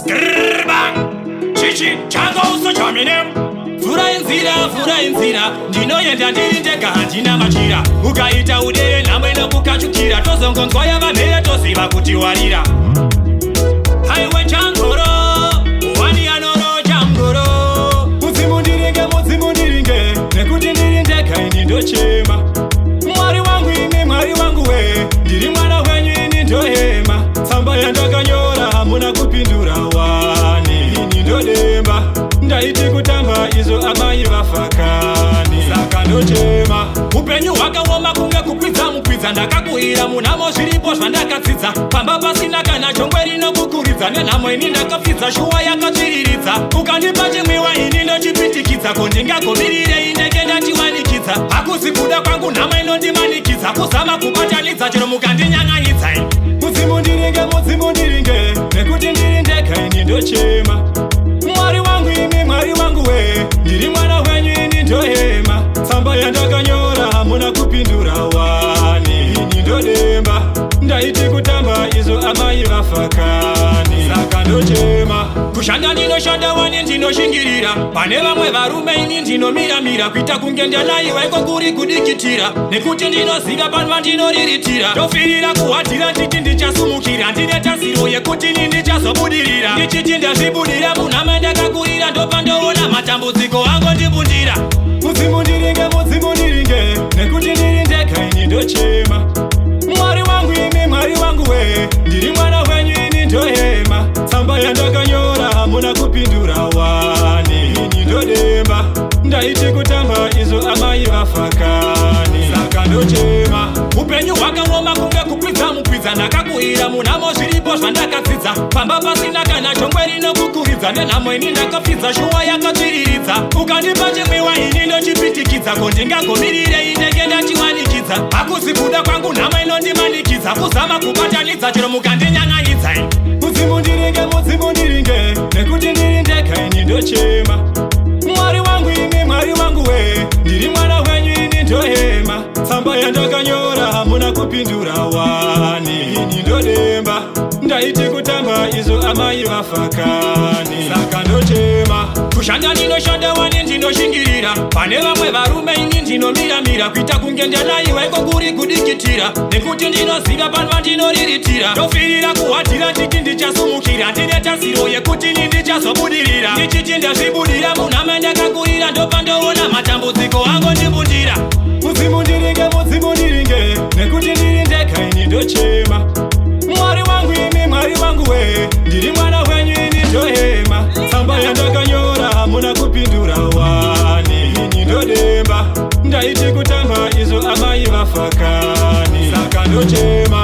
Skrrr, bang. Chichi, Chango uso chaminem. Vhurai nzira, vhurai nzira, ndinoenda ndiri ndega, handina machira. Ukaita udere, nhamo inokukachukira, tozongonzwa yava mhere, toziva kuti warira. Haiwe changoro, wani anoro changoro. Mudzimu ndiringe, mudzimu ndiringe, nekuti ndiri ndega, ini ndochema. Mwari wangu imi, Mwari wangu we, ndiri mwana wenyu, ini ndohema. Tsamba yandakanyora hamuna kupindura wani, ini ndodemba. Ndaiti kutamba, izvo amai vafakani, saka ndochema. Upenyu hwakaoma kunge kukwidza mukwidza. Ndakakuira munhamo, zviripo zvandakadzidza. Pamba pasina kana jongwe rinokukuridza, nenhamo ini ndakapfidza, shuwa yakatsviriridza. Ukandipa chimwiwa, ini ndochipitikidza, ko ndingagomirirei ndenge ndachiwanikidza? Hakuzi kuda kwangu, nhamo inondimanikidza kuzama kubatanidza chero mukandinyang'anyidza. Mudzimu ndiringe, mudzimu ndiringe, nekuti ndiri ndega, ini ndochema. Mwari wangu imi, Mwari wangu we, ndiri mwana wenyu, ini ndohema. Tsamba yandakanyora hamuna kupindura wani, ini ndodemba. Ndaiti kutamba, izvo amai vafakani, saka ndochema. Kushanda ndinoshanda wani, ndinoshingirira. Pane vamwe varume ini ndinomiramira, kuita kunge ndanaiwa, iko kuri kudikitira, nekuti ndinoziva pano vandinoriritira. Ndofirira kuhadhira nditi ndichasumukira, ndine tasiro yekuti ini ndichazobudirira. Ndichiti ndazvibudira munhama ndakakurira, ndopa ndoona matambudziko angondibundira. Mudzimu ndiringe, mudzimu ndiringe, nekuti ndiri ndega, ini ndochema. Mwari wangu imi, Mwari wangu we, ndiri mwana wenyu, ini ndohema. Tsamba yandakanyora hamuna kupindura wani, ini ndodemba. Ndaiti kutamba, izvo amai vafakani, saka ndochema. Upenyu hwakaoma kunge kukwidza mukwidza. Ndakakuira munhamo, zviripo zvandakadzidza. Pamba pasina kana jongwe rinokukuridza, nenhamo ini ndakapfidza, shuwa yakatsviriridza. Ukandipa chimwiwa, ini ndochipitikidza, ko ndingagomirirei ndenge ndachiwanikidza? Hakuzi kuda kwangu, nhamo inondimanikidza kuzama kubatanidza chero mukandinyang'anyidza. Mudzimu ndiringe, mudzimu ndiringe, nekuti ndiri ndega, ini ndochema. Mwari wangu imi, Mwari wangu we, ndiri mwana wenyu, ini ndohema. Tsamba yandakanyora hamuna kupindura wani, ini ndodemba. Ndaiti kutamba, izvo amai vafakani, saka ndochema. Kushanda ndinoshanda wani, ndinoshingirira. Pane vamwe varume ini ndinomiramira, kuita kunge ndanaiwa, iko kuri kudikitira, nekuti ndinoziva pano vandinoriritira. Ndofirira kuhadhira nditi ndichasumukira, ndine tasiro yekuti ini ndichazobudirira. Ndichiti ndazvibudira munhama ndakakurira, ndopa ndoona matambudziko angondibundira. Mudzimu ndiringe, mudzimu ndiringe, nekuti ndiri ndega, ini ndochema. Mwari wangu imi, Mwari wangu we, ndiri mwana wenyu, ini ndohema. Tsamba yandakanyora hamuna kupindura wani, ini ndodemba. Ndaiti kutamba, izvo amai vafakani, saka ndochema.